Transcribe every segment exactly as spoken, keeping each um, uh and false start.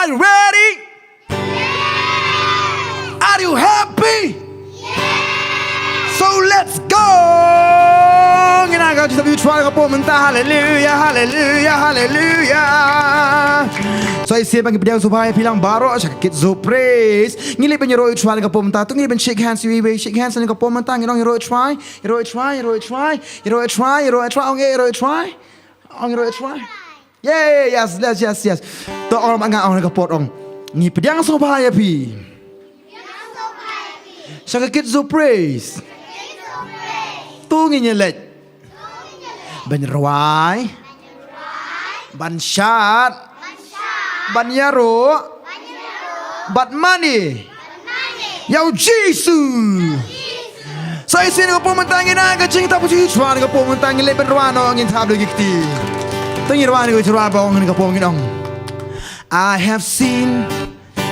Are you ready? Are you happy? So let's go! Ngin ïa ka jingthap ïa u Trai na ka por mynta. Hallelujah, hallelujah, hallelujah. So, ai sien ba ngi pdiang sngewbha ïa phi lang baroh sha ka Kids Zone Praise. Ngi leit ban ïaroh ïa u Trai na ka por mynta. To ngi leit ban shake hands ïa u, shake hands na ka por mynta. Ngin ong ïaroh ïa u Trai, ïaroh ïa u Trai, ïaroh ïa u Trai, ong ïaroh ïa u Trai. Ong ïaroh ïa u Trai. Yay, yes, yes, yes, yes. To ong nga ong na ka por ong. Ngi pdiang sngewbha ïa phi. Sha ka Kids Zone Praise. To ngin ïa leit ban rwai, ban shad, ban ïaroh bad mane ïa u Jisu. Sa shisien na ka por mynta ngin ai ka jingthap ïa u Trai, na ka por mynta ngin leit ban rwai noh, ngin thap da ki kti. To ngin rwai na ka jingthap ba ong na ka por ngin ong. I have seen,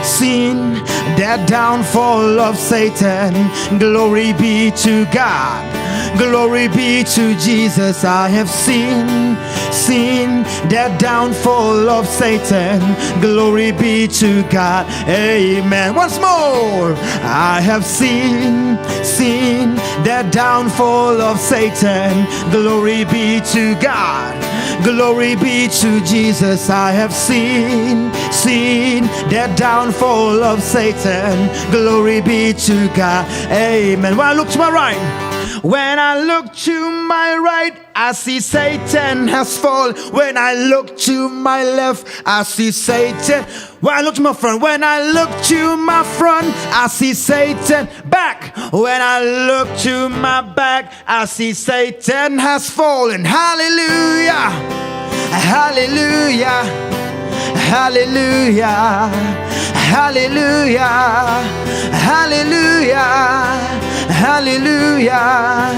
seen the downfall of Satan. Glory be to God. Glory be to Jesus. I have seen, seen the downfall of Satan. Glory be to God. Amen. Once more. I have seen, seen the downfall of Satan. Glory be to God. Glory be to Jesus. I have seen, seen the downfall of Satan. Glory be to God. Amen. When I look to my right, when I look to my right, I see Satan has fallen. When I look to my left, I see Satan. When I look to my front, when I look to my front, I see Satan back. When I look to my back, I see Satan has fallen. Hallelujah. Hallelujah. Hallelujah. Hallelujah. Hallelujah. Hallelujah.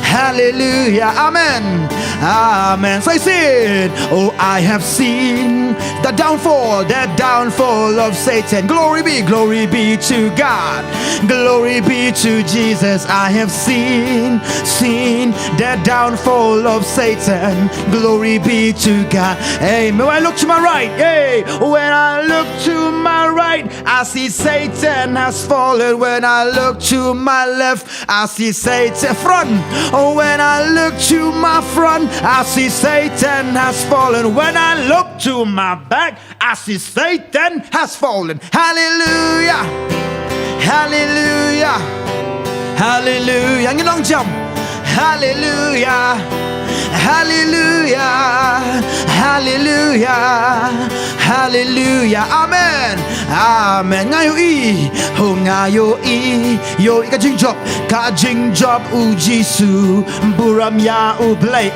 Hallelujah. Amen. Amen. So I said, oh, I have seen the downfall, the downfall of Satan. Glory be, glory be to God. Glory be to Jesus. I have seen, seen the downfall of Satan. Glory be to God. Amen. When I look to my right, hey, when I look to my right, I see Satan has fallen. When I look to my left, I see Satan front. Oh, when I look to my front, I see Satan has fallen. When I look to my back, I see Satan has fallen. Hallelujah. Hallelujah. Hallelujah. Ngin long jam. Hallelujah. Hallelujah. Hallelujah. Hallelujah. Amen. Amen. Nga ïohi. Oh, nga ïohi. Ïohi ka jingjop. Ka jingjop u Jisu. Burom ïa u Blei.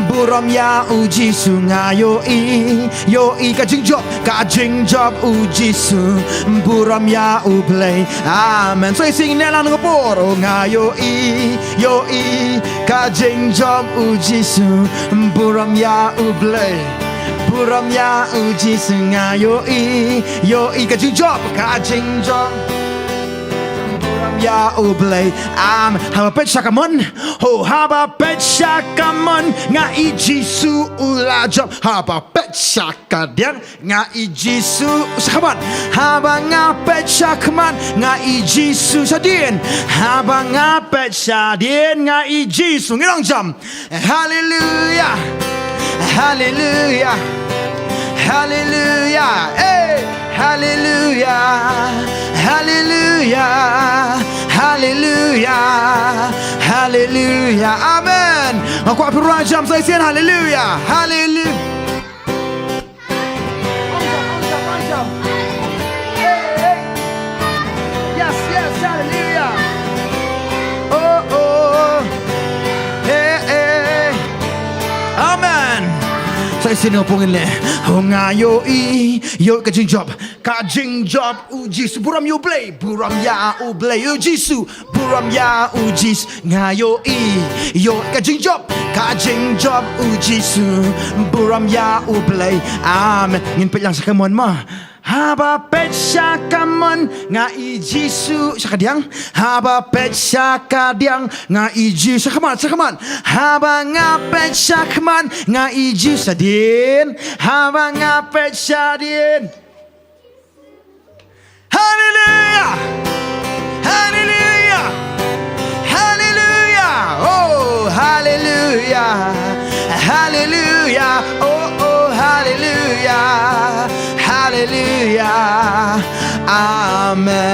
Burom ïa u Jisu. Nga ïohi. Ïohi ka jingjop. Ka jingjop u Jisu. Burom ïa u Blei. Amen. So i sing ne lan ka por. Oh, nga ïohi. Ïohi ka jingjop u Jisu. Burom ïa u Blei. Burom ïa u Jisu. Nga ïohi. Ïohi ka jingjop. Ka jingjop. Burom ïa u Blei. Amen. Haba peit sha ka mon. Ho, haba peit sha ka mon. Nga i Jisu u la jop. Haba peit sha ka diang. Nga i Jisu sha khmat. Haba nga peit sha khmat. Nga i Jisu shadien. Haba nga peit shadien. Nga i Jisu. Ngi long jam. Hallelujah. Hallelujah. Hallelujah. Hey. Hallelujah. Hallelujah. Hallelujah. Hallelujah. Amen. Nga kwah phi rwai jam sa shisien. Hallelujah. Hallelujah. Yes, yes, hallelujah. Oh, oh. Hey, hey. Amen. Sa shisien nga pung ne. Oh, nga ïohi, ïohi ka jingjop. Ka jingjop u Jisu. Burom ïa u Blei. Burom ïa u Blei. U Jisu. Burom ïa u Jisu. Nga ïohi, ïohi ka jingjop. Ka jingjop u Jisu. Burom ïa u Blei. Amen. Ngin peit lang sha ka mon ma. Haba peit sha ka mon. Nga i Jisu. Sha ka diang. Haba peit sha ka diang. Nga i Jisu. Sha khmat, sha khmat. Haba nga peit sha khmat. Nga i Jisu shadien. Haba nga peit shadien. Hallelujah. Hallelujah. Hallelujah. Oh, hallelujah. Hallelujah. Oh, oh, hallelujah. Hallelujah. Amen.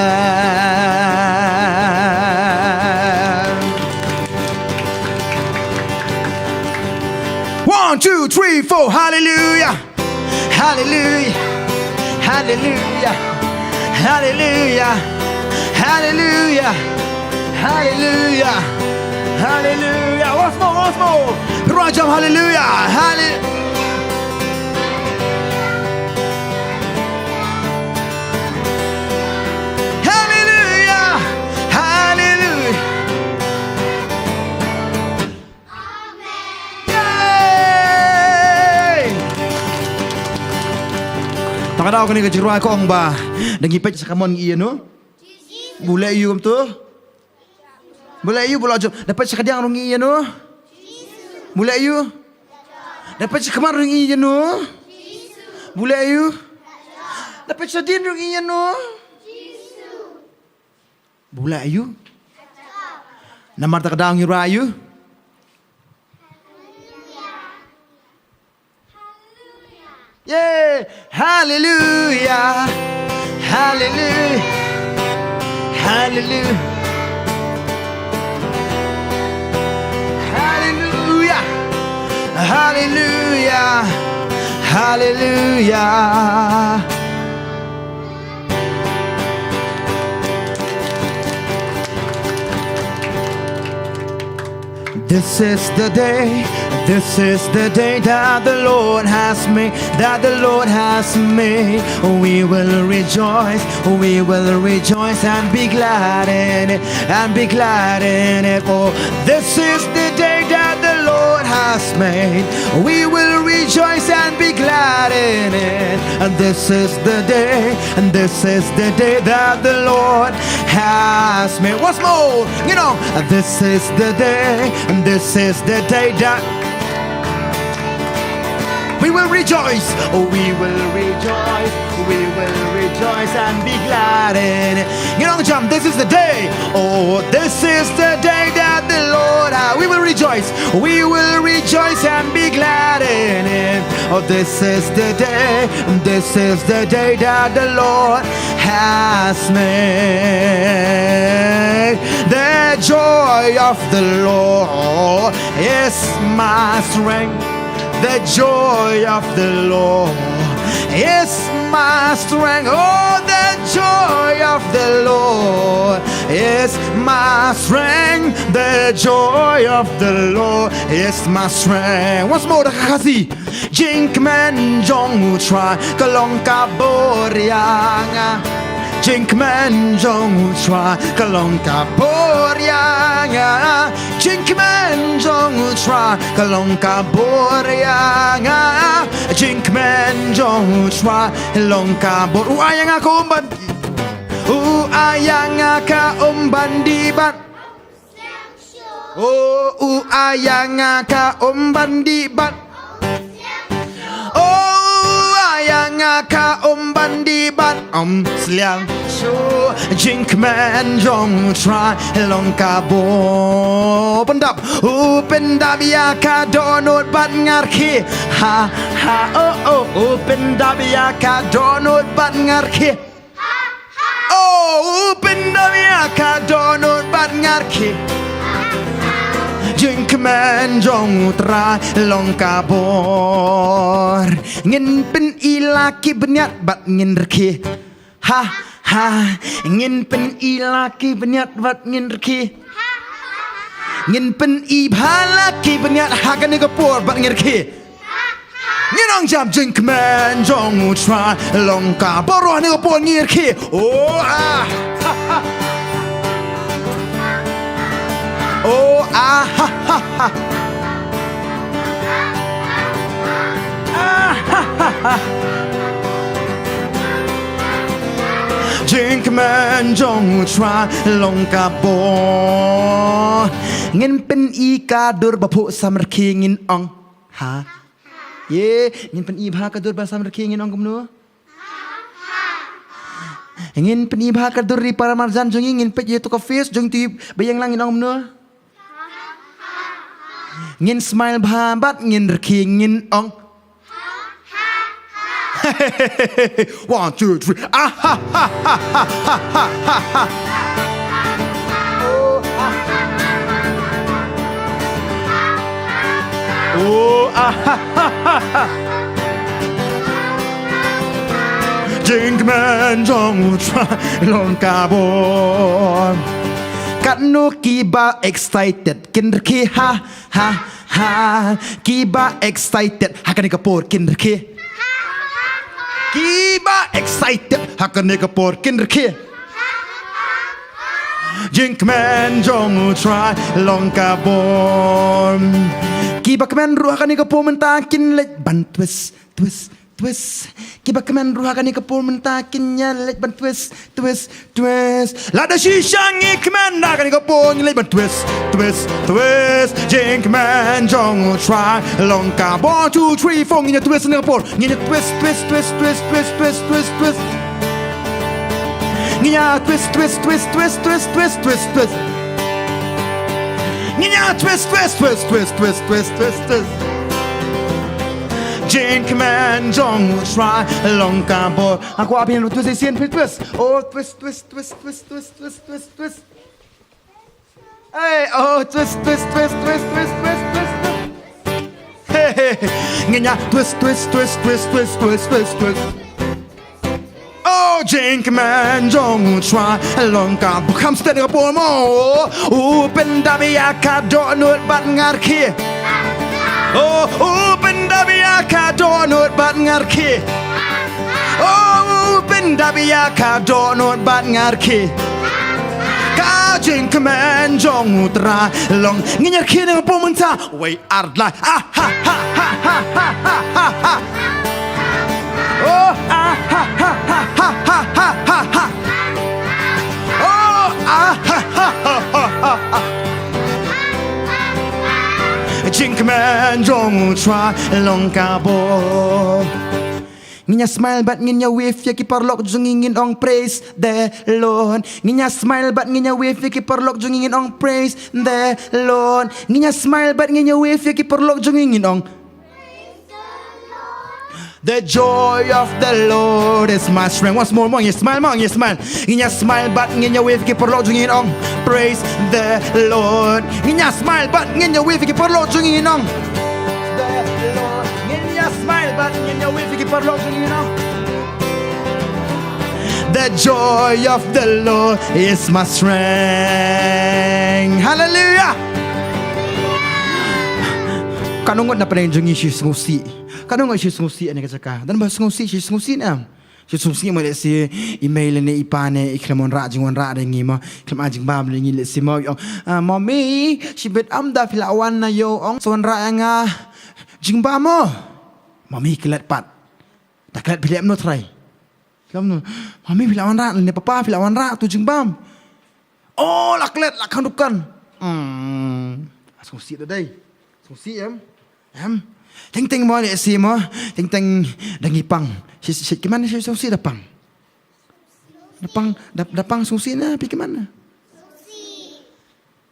One, two, three, four. Hallelujah. Hallelujah. Hallelujah. Hallelujah. Hallelujah. Hallelujah. Hallelujah. Once more, once more. Rajam, hallelujah. Hallelujah. Hallelujah. Hallelujah. Yay! Tang ka daw kane ka jingrwai ka ong ba da ngi peit sha kamon ngi ïa no? Bule ïa u kumto? Bule ïa u bule jop. Da peit sha kadiang ruh ngi ïa no? Bule ïa u. Da peit sha kamar ruh ngi ïa no? Bule ïa u. Da peit sha dien ruh ngi ïa no? Bule ïa u. Namar ta ka daw ngi rwai ïa u. Yeah. Hallelujah. Hallelujah. Hallelujah. Hallelujah. Hallelujah. Hallelujah. This is the day, this is the day that the Lord has made, that the Lord has made. We will rejoice, we will rejoice and be glad in it, and be glad in it. Oh, this is the day that the Lord has made. We will rejoice and be glad in it. And this is the day, and this is the day that the Lord has made. Once more, you know, this is the day, and this is the day that we will rejoice. Oh, we will rejoice. We will rejoice and be glad in it. You know, jam, this is the day. Oh, this is the day that the Lord has. We will rejoice. We will rejoice and be glad in it. Oh, this is the day. This is the day that the Lord has made. The joy of the Lord is my strength. The joy of the Lord is my strength. Oh, the joy of the Lord is my strength. The joy of the Lord is my strength. Once more, the Khasi. Jingkmen jong U Trai ka long ka bor ïa nga. Jingkmen jong U Trai ka long ka bor ïa nga. Jingkmen jong U Trai ka long ka bor ïa nga. Jingkmen jong U Trai long ka bor. U ai ïa nga ka umban. U ai ïa nga ka umban dibat. Oh, u ai ïa nga ka umban dibat. Oh, u ai ïa nga ka umban dibat. Um sliang shu. Jingkmen jong U Trai long ka bor. Pyndap, u pyndap ïa ka dohnud bad nga rkhie. Ha ha oh oh, u pyndap ïa ka dohnud bad nga rkhie. Oh, u pyndap ïa ka dohnud bad nga rkhie. Jingkmen jong U Trai long ka bor. Ngin pyni la ki bniat bad ngin rkhie. Ha ha. Ngin pyni la ki bniat bad ngin rkhie. Ngin pyni bha la ki bniat ha kane ka por bad ngin rkhie. Ngin ong jam. Jingkmen jong U Trai long ka bor. Ruh ha kane ka por ngin rkhie. Oh ah. Oh ah ha ha ha. Ah ha ha ha. Jingkmen jong U Trai long ka bor. Ngin pyni ka dur ba phuh samrkhie ngin ong. Ha. Ye, ngin pyni bha ka dur ba samrkhie ngin ong kumno? Ngin pyni bha ka dur ri para marjan jong ngi, ngin peit ïa tu ka face jong tu ba ïeng lang, ngin ong kumno? Ngin smile bha bad ngin rkhie, ngin ong. One, two, three. Ah, ha, ha, ha. Oh, ah, ha, ha, ha, ha. Jingkmen jong u Trai long ka bor. Katno kiba excited kin rkhie, ha ha ha. Kiba excited ha kane ka por kin rkhie. Kiba excited ha kane ka por kin rkhie. Jingkmen jong u Trai long ka bor. Kiba kmen ruh ha kane ka por mynta kin leit ban twist, twist, twist. Kiba kmen ruh ha kane ka por mynta kin ïa leit ban twist, twist, twist. Lada shisha ngi kmen ha kane ka por, ngi leit ban twist, twist, twist. Jingkmen jong u Trai long ka bor. One, two, three, four. Ngin ïa twist ha kane ka por. Ngin ïa twist, twist, twist. Ngin ïa twist, twist, twist. Ngin ïa twist, twist, twist. Jingkmen jong u Trai long ka bor. Nga kwah phin twist shisien, phin twist. Oh, twist, twist, twist. Hey, oh, twist, twist, twist. Hey, hey. Ngin ïa twist, twist, twist. Oh, jingkmen jong u Trai long ka bor. Kham stet ka por mo. U pyndap ïa ka dohnud bad nga rkhie. Oh, u pyndap ïa ka dohnud bad nga rkhie. Oh, u pyndap ïa ka dohnud bad nga rkhie. Ka jingkmen jong u Trai long. Ngin ïa rkhie na ka por mynta. Wei ar lai. Ah, ha, ha. Oh, ah, ha, ha. Oh, ah, ha, ha. Jingkmen jong u Trai long ka bor. Ngin ïa smile bad ngin ïa wave ïa ki paralok jong ngi, ngin ong praise the Lord. Ngin ïa smile bad ngin ïa wave ïa ki paralok jong ngi, ngin ong praise the Lord. Ngin ïa smile bad ngin ïa wave ïa ki paralok jong ngi, ngin ong. The joy of the Lord is my strength. Once more, mo, ngin ïa smile, mo, ngin ïa smile. Ngin ïa smile bad ngin ïa wave ïa ki paralok jong ngi, ngin ong praise the Lord. Ngin ïa smile bad ngin ïa wave ïa ki paralok jong ngi, ngin ong. The Lord. Ngin ïa smile bad ngin ïa wave ïa ki paralok jong ngi, ngin ong. The joy of the Lord is my strength. Hallelujah. Katno ngut na pdeng jong ngi shu sngewsih? Katno ngut shu sngewsih ha kane ka jaka? Don ba sngewsih, shu sngewsih ne em? Shu sngewsih mo, lehse i mei lane i pa ne i khlem wanrah jingwanrah da ngi mo. Khlem ai jingbam da ngi, lehse mo, i ong, ah, Mommy, shibit ym da phi la wan na ïew, ong sa wanrah ïa nga jingbam mo. Mommy klet pat. Da klet phi leh kumno, Trai? Klet kumno? Mommy, phi la wanrah ne Papa, phi la wanrah tu jingbam? Oh, la klet, la khang dukan. Hmm. Sngewsih da dei. Sngewsih em? Em? Teng teng mo, lehse mo. Teng teng da ngi pang. Shi, shi, kumne shi sngewsih da pang. Da pang, da, da pang sngewsih ne phi kumne?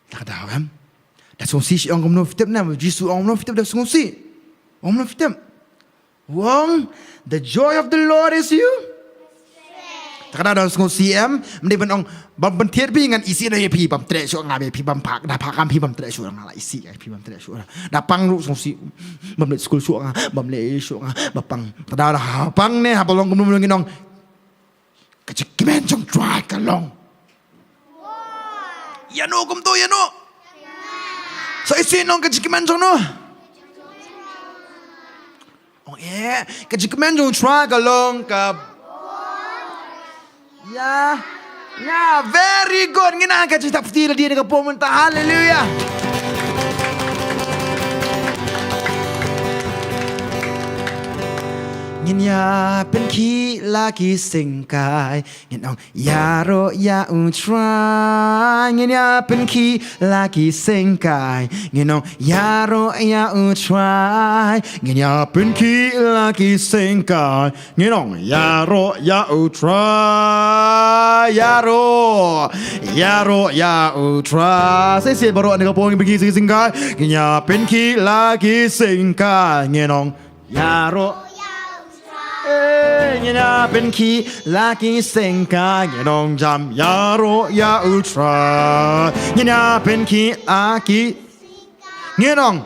Da ka daw em? Da sngewsih shi ong kumno, phi tip ne? Jisu ong kumno, phi tip da sngewsih? Ong kumno, phi tip? Ong, the joy of the Lord is you. Da ka daw da sngewsih em? Ym dei ban ong, bym pynthied phi ngan isih noh ïa phi, bym treh shuh nga ïa phi, bym phah, da phah kam phi bym treh shuh nga, la isih ïa phi, bym treh shuh. Da pang ruh sngewsih. Bym leit skul shuh nga, bym leit shuh nga, ba pang. Da ka daw da pang ne, haba long kumno ngin ong. Ka jingkmen jong u Trai ka long. Ïa no kumto, ïa no. Sa isih noh ka jingkmen jong no. Ong eh, ka jingkmen jong u Trai ka long ka. Ïa. Ïa, very good. Ngin ai ka jingthap kti lade na ka por mynta. Hallelujah. Ngin ïa pynkhih la ki syngkai, ngin ong ïaroh ïa U Trai. Ngin ïa pynkhih la ki syngkai, ngin ong ïaroh ïa U Trai. Ngin ïa pynkhih la ki syngkai, ngin ong ïaroh ïa U Trai. Ïaroh, ïaroh ïa U Trai. Sa shisien baroh, na ka por ngin pynkhih la ki syngkai, ngin ïa pynkhih la ki syngkai, ngin ong ïaroh. Eh, ngin ïa pynkhih la ki syngkai, ngin ong jam ïaroh ïa U Trai. Ngin ïa pynkhih la ki, ngin ong,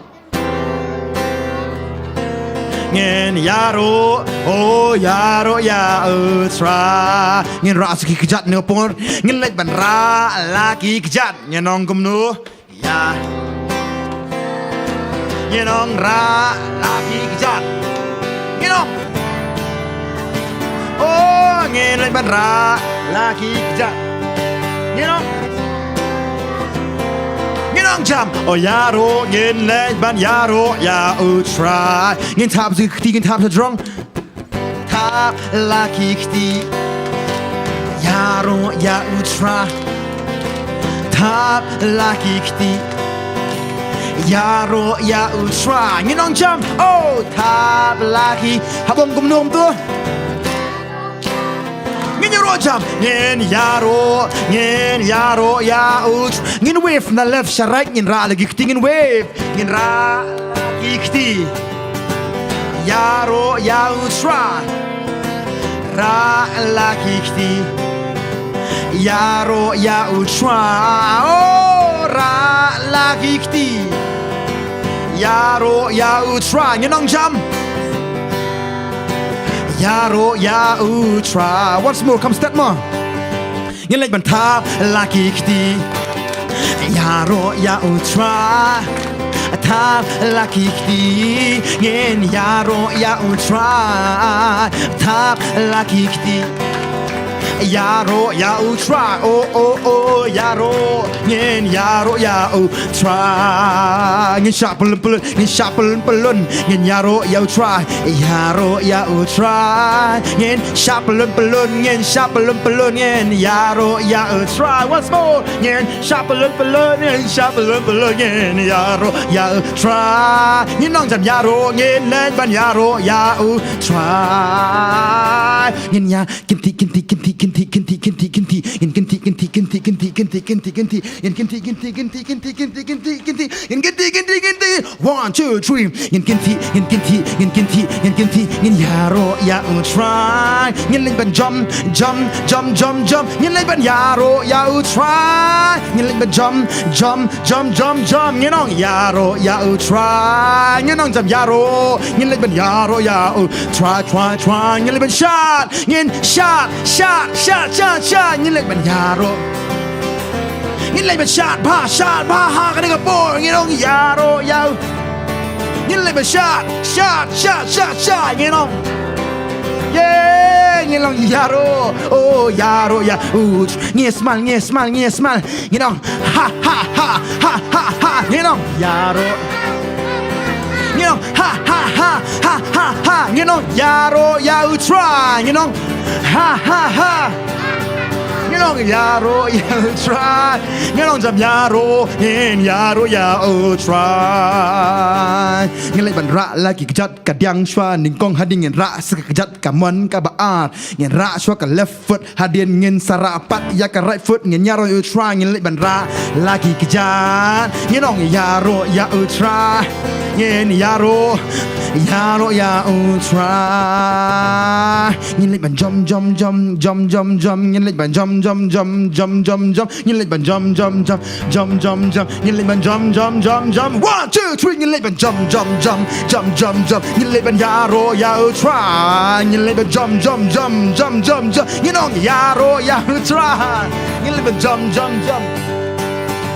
ngin ïaroh, oh ïaroh ïa U Trai. Ngin rah sa ki kjat, na ka por ngin leit ban rah la ki kjat, ngin ong kumno? Ïa. Ngin ong rah la ki kjat. Ngin ong. Oh, ngin leit ban rah la ki kjat. Ngin ong. Ngin ong jam. Oh ïaroh, ngin leit ban ïaroh ïa U Trai. Ngin thap sa ki kti, ngin thap sa jrong. Thap la ki kti. Ïaroh ïa U Trai. Thap la ki kti. Ïaroh ïa U Trai. Ngin ong jam. Oh, thap la ki. Hap ong kumno kumto? Ngin ïaroh jam. Ngin ïaroh, ngin ïaroh ïa U Trai. Ngin wave na left sha right, ngin rah la ki kti, ngin wave. Ngin rah la ki kti. Ïaroh ïa U Trai. Rah la ki kti. Ïaroh ïa U Trai. Oh, rah la ki kti. Ïaroh ïa U Trai. Ngin ong jam. Ïaroh ïa U Trai. Once more, come step more. Ngin leit ban thap la ki kti. Ïaroh ïa U Trai. Thap la ki kti. Ngin ïaroh ïa U Trai. Thap la ki kti. Ïaroh ïa U Trai. Oh, oh, oh, ïaroh. Ngin ïaroh ïa U Trai. Ngin shah pyllun pyllun. Ngin shah pyllun pyllun. Ngin ïaroh ïa U Trai. Ïaroh ïa U Trai. Ngin shah pyllun pyllun. Ngin shah pyllun pyllun. Ngin ïaroh ïa U Trai. Once more. Ngin shah pyllun pyllun. Ngin shah pyllun pyllun. Ngin ïaroh ïa U Trai. Ngin ong jam ïaroh. Ngin leit ban ïaroh ïa U Trai. Ngin ïa kynti, kynti, kynti, kynti, kynti, kynti, kynti. Ngin kynti, kynti, kynti, kynti, kynti, kynti, kynti. Ngin kynti, kynti, kynti, kynti, kynti, kynti, kynti. Ngin kynti, kynti, kynti. One, two, three. Ngin kynti, ngin kynti, ngin kynti, ngin kynti. Ngin ïaroh ïa U Trai. Ngin leit ban jump, jump, jump, jump, jump. Ngin leit ban ïaroh ïa U Trai. Ngin leit ban jump, jump, jump, jump, jump. Ngin ong ïaroh ïa U Trai. Ngin ong jam ïaroh. Ngin leit ban ïaroh ïa U Trai, Trai, Trai. Ngin leit ban shad. Ngin shad, shad, shad, shad, shad. Ngin leit ban ïaroh. Ngin leit ban shad bha, shad bha ha kane ka por. Ngin ong ïaroh ïa U. Ngin leit ban shad, shad, shad, shad, shad. Ngin ong. Yeah, ngin ong ïaroh. Oh, ïaroh ïa U. Ngin smile, ngin smile, ngin smile. Ngin ong ha, ha, ha. Ngin ong ïaroh. Ngin ong ha, ha, ha, ha, ha, ha. Ngin ong ïaroh ïa U Trai. Ngin ong ha, ha, ha. Ngin ong ïaroh ïa U Trai. Ngin ong jam ïaroh. Ngin ïaroh ïa U Trai. Ngin leit ban rah la ki kjat, ka diang shuwa nyngkong hadien. Ngin rah sa ka kjat kamon kaba ar. Ngin rah shuwa ka left foot. Hadien ngin sa rah pat ïa ka right foot, ngin ïaroh ïa U Trai, ngin leit ban rah la ki kjat. Ngin ong ïaroh ïa U Trai. Ngin ïaroh, ïaroh ïa U Trai. Ngin leit ban jump, jump, jump, jump, jump, jump. Ngin leit ban jump, jump, jump, jump, jump, jump. Ngin leit ban jump, jump, jump, jump, jump, jump. Ngin leit ban jump, jump, jump, jump. One, two, three. Ngin leit ban jump, jump, jump, jump, jump, jump. Ngin leit ban ïaroh ïa U Trai. Ngin leit ban jump, jump, jump, jump, jump, jump. Ngin ong ïaroh ïa U Trai. Ngin leit ban jump, jump, jump.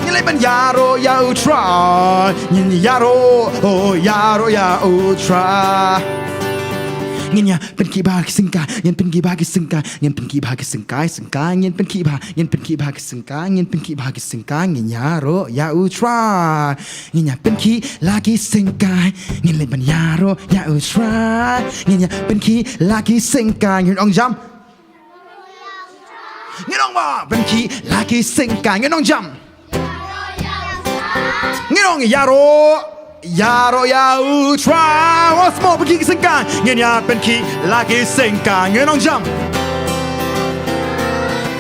Ngin leit ban ïaroh ïa U Trai. Ngin ïaroh, oh, ïaroh ïa U Trai. Ngin ïa pynkhih bha ki syngkai, ngin pynkhih bha ki syngkai, ngin pynkhih bha ki syngkai, syngkai, ngin pynkhih bha, ngin pynkhih bha ki syngkai, ngin pynkhih bha ki syngkai, ngin ïaroh ïa u Trai. Ngin ïa pynkhih la ki syngkai, ngin leit ban ïaroh ïa u Trai. Ngin ïa pynkhih la ki syngkai, ngin ong jam. Ngin ong ba, pynkhih la ki syngkai, ngin ong jam. Ngin ong ïaroh, ïaroh ïa u Trai. Once more, pynkhih ki syngkai. Ngin ïa pynkhih la ki syngkai, ngin ong jam.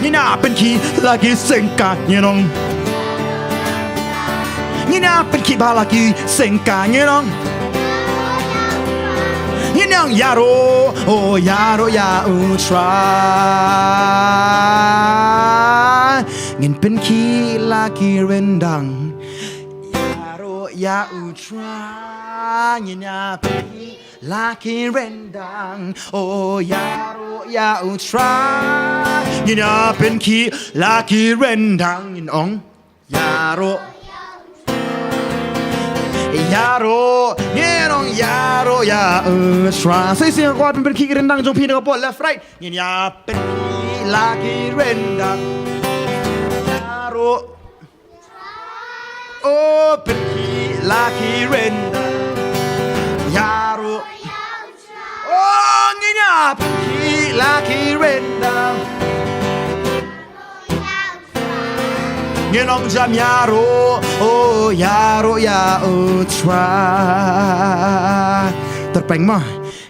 Ngin ïa pynkhih la ki syngkai, ngin ong. Ngin ïa pynkhih bha la ki syngkai, ngin ong. Ngin ïa ïaroh, oh ïaroh ïa u Trai. Ngin pynkhih la ki ryndang. Ïaroh ïa u Trai. Ngin ïa pynkhih la ki ryndang. Oh ïaroh ïa u Trai. Ngin ïa pynkhih la ki ryndang. Ngin ong. Ïaroh. Ïaroh. Ngin ong ïaroh ïa u Trai. Sa shisien nga kwah pynkhih ki ryndang jong phi na ka por left right. Ngin ïa pynkhih la ki ryndang. Ïaroh. Oh pynkhih la ki ryndang. Ïaroh. Oh ngin ïa pynkhih la ki ryndang. Ngin ong jam ïaroh, oh ïaroh ïa u Trai. Tyrpeng mo,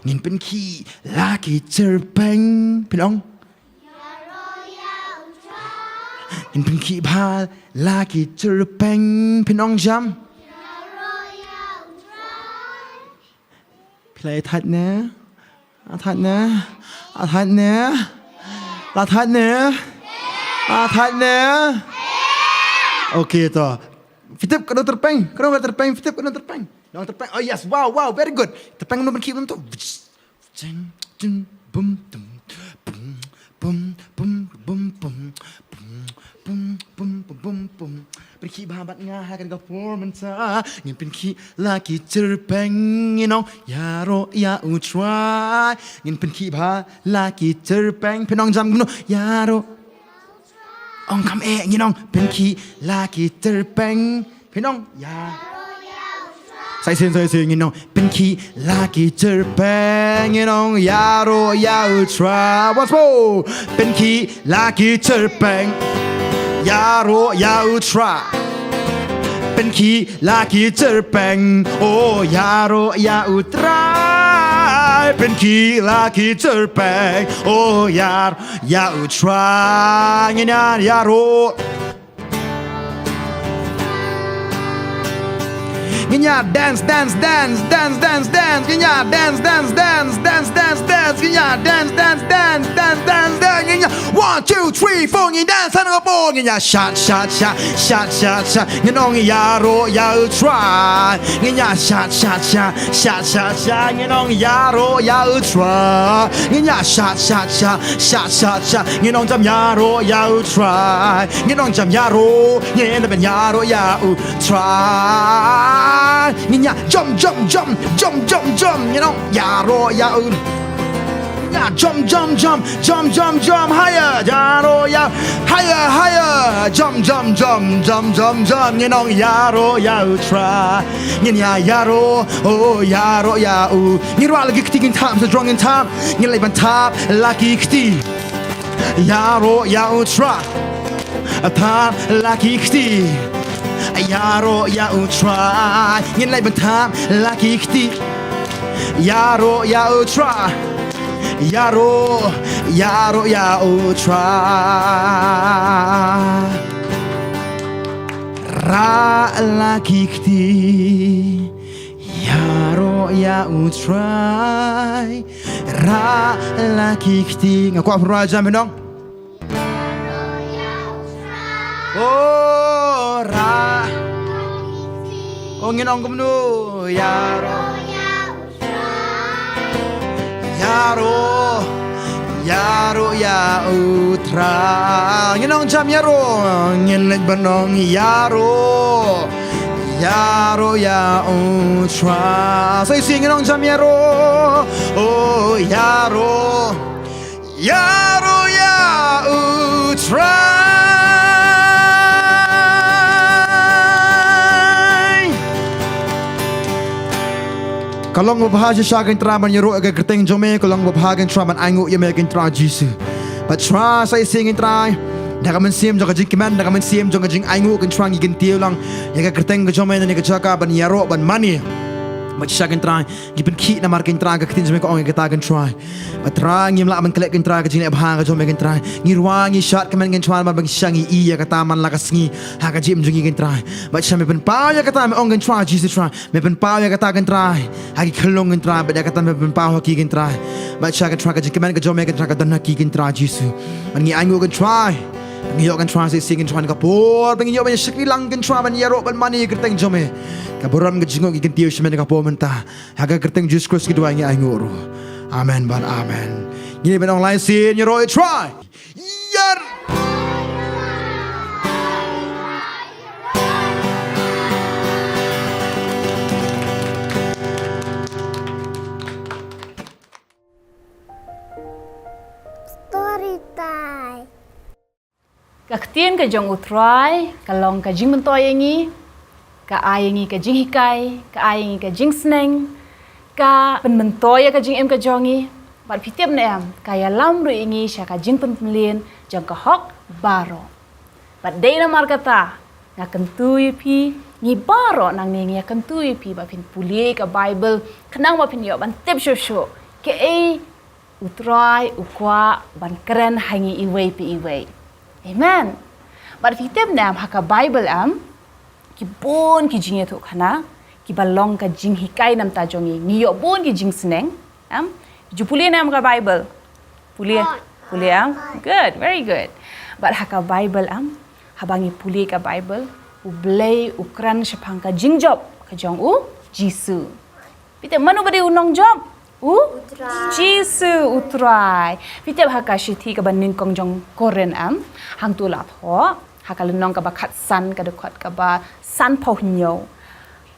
ngin pynkhih la ki tyrpeng, phin ong. Ngin pynkhih bha la ki tyrpeng, phin ong jam. Phi la ïa thait ne? A thait ne? A thait ne? La thait ne? A thait ne? Okay to. Phi tip katno tyrpeng? Katno tyrpeng? Phi tip katno tyrpeng? Nong tyrpeng. Oh yes. Wow, wow, very good. Tyrpeng nong pynkhih bym to. Jing, jing, bum, tum, bum, bum, bum, bum, bum, bum, bum, bum, bum, bum, bum. Pynkhih bha bad nga ha kane ka por mynta. Ngin pynkhih la ki tyrpeng, ngin ong ïaroh ïa u Trai. Ngin pynkhih bha la ki tyrpeng, phin ong jam kumno, ïaroh. Ong kham eh, ngin ong pynkhih la ki tyrpeng. Phin ong ïa. Sa shisien, sa shisien, ngin ong pynkhih la ki tyrpeng, ngin ong ïaroh ïa u Trai. Once more. Pynkhih la ki tyrpeng, ïaroh ïa u Trai. Pynkhih la ki tyrpeng, oh ïaroh ïa u Trai. Pynkhih la ki tyrpeng, oh ïaroh ïa u Trai. Ngin ïa ïaroh. Ngin ïa dance, dance, dance, dance, dance, dance. Ngin ïa dance, dance, dance, dance, dance, dance. Ngin ïa dance, dance, dance, dance, dance, dance. Ngin ïa one, two, three, four, ngin dance, and go, four. Ngin ïa shat, shat, shat, shat, shat, shat. Ngin ong ïaroh ïa u Trai. Ngin ïa shat, shat, shat, shat, shat, shat. Ngin ong ïaroh ïa u Trai. Ngin ïa shat, shat, shat, shat, shat, shat. Ngin ong jam ïaroh ïa u Trai. Ngin ong jam ïaroh. Ngin ïa ban ïaroh ïa u Trai. Ngin ïa jump, jump, jump, jump, jump, jump. Ngin ong ïaroh ïa u. Ïa jump, jump, jump, jump, jump, jump. Higher, ïaroh ïa. Higher, higher. Jump, jump, jump, jump, jump, jump. Ngin ong ïaroh ïa u Trai. Ngin ïa ïaroh, oh ïaroh ïa u. Ngin rwah la ki kti, ngin thap, sa jrong ngin thap. Ngin leit ban thap la ki kti. Ïaroh ïa u Trai. Thap la ki kti. Ïaroh ïa u Trai. Ngin leit ban thap la ki kti. Ïaroh ïa u Trai. Ïaroh, ïaroh ïa u Trai. Rah la ki kti. Ïaroh ïa u Trai. Rah la ki kti. Nga kwah pynrwai jam, phin ong. Oh, rah. Oh, ngin ong kumno. Ïaroh. Ïaroh. Ïaroh ïa u Trai. Ngin ong jam ïaroh. Ngin leit ban ong ïaroh. Ïaroh ïa u Trai. Sa shisien ngin ong jam ïaroh. Oh, ïaroh, ïaroh ïa u Trai. Ka long babha shisha kein Trai ban ïaroh ïa ka kyrteng jong me, ka long babha kein Trai ban ainguh ïa me kein Trai Jisu. Bad Trai sa shisien kein Trai, da ka mynsiem jong ka jingkmen, da ka mynsiem jong ka jingainguh kein Trai ngi kyntiew lang ïa ka kyrteng ka jong me na kane ka jaka ban ïaroh ban mane. Bad shisha kein Trai, ngi pynkhih namar kein Trai ka ktien jong me ka ong ïa kata kein Trai. Bad Trai ngim lah ban klet kein Trai ka jingleh bha ka jong me kein Trai. Ngi rwai ngi shad kmen kein Trai namar ba shisha ngi i ïa kata man la ka sngi ha ka jingim jong ngi kein Trai. Bad shisha me pynpaw ïa kata me ong kein Trai Jisu Trai. Me pynpaw ïa kata kein Trai ha ki khyllung kein Trai, bad ïa kata me pynpaw ha ki kein Trai. Bad shisha kein Trai ka jingkmen ka jong me kein Trai ka don ha ki kein Trai Jisu. Bad ngi ainguh kein Trai. Ngi ïoh kein Trai sa shisien kein Trai ka por ba ngi ïoh ban ïa shakri lang kein Trai ban ïaroh ban mane ïa ka kyrteng jong me. Ka burom ka jingngooh ngi kyntiew sha me na ka por mynta. Ha ka kyrteng Jisu Khrist ngi duwai ngi ainguh ruh. Amen bad amen. Ngi ban ong lai sien ïaroh ïa Trai. Ïar. Story time. Ka ktien ka jong U Trai ka long ka jingmyntoi ïa ngi, ka ai ïa ngi ka jinghikai, ka ai ïa ngi ka jingsneng, ka pynmyntoi ïa ka jingim ka jong ngi. Bad phi tip ne em, ka ïalam ruh ïa ngi sha ka jingpynpyllen jong ka hok baroh. Bad dei namar kata nga kyntu ïa phi, ngi baroh nangne ngi ïa kyntu ïa phi ba phin pule ka Baibl, khnang ba phin ïoh ban tip shuh shuh kaei U Trai u kwah ban kren ha ngi iwei pa iwei. Amen. Bad phi tip ne em, ha ka Baibl em, ki bun ki jingïathuhkhana kiba long ka jinghikai na ka bynta jong ngi. Ngi ïoh bun ki jingsneng em. Ju pule ne em ka Baibl? Pule. Pule em? Good, very good. Bad ha ka Baibl em, haba ngi pule ka Baibl, U Blei u kren shaphang ka jingjop ka jong U Jisu. Phi tip mano ba dei u nongjop? U Jisu U Trai. Phi tip ha ka shithi kaba nyngkong jong Korinth em, hangto la thoh ha ka lynnong kaba khatsan ka dkhot kaba sanphew hynñiew